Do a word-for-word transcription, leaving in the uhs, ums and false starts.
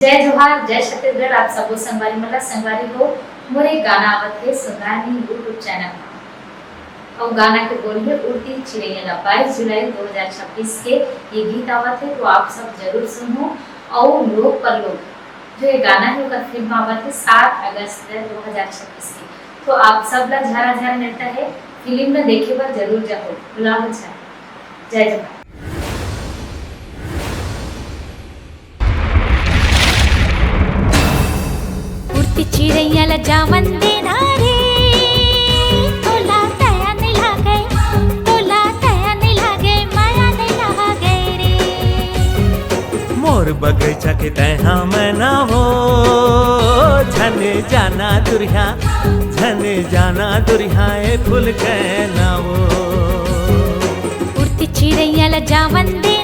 जय जोहार, जय छत्तीसगढ़। आप सबो संगवारी मन ला, संगवारी हो, मोर एक गाना आवत हे सुंदरानी YouTube चैनल म। अउ गाना के बोल हे उड़ती चिरैया ला। बाईस जुलाई दो हज़ार छब्बीस के ये गीत आवत हे, तो आप सब जरूर सुनहू। अउ लोक परलोक जो ये गाना हे, ओकर फिल्म आवत हे सात अगस्त दो हज़ार छब्बीस के। तो आप सब ला झरा झरा नेवता हे, फिल्म ला देखे बर जरूर जाहू, भुलाहू झन। जय जोहार। उड़ती चिरैया ला जावन देना रे, तोला दया नइ लागे, तोला दया नइ लागे, माया नइ लागे रे। मोर बगैचा के तैहा मैना वो, झने जाना दुरिहा, झने जाना दुरिहा, ए फूल के ना वो। उड़ती चिरैया ला जावन दे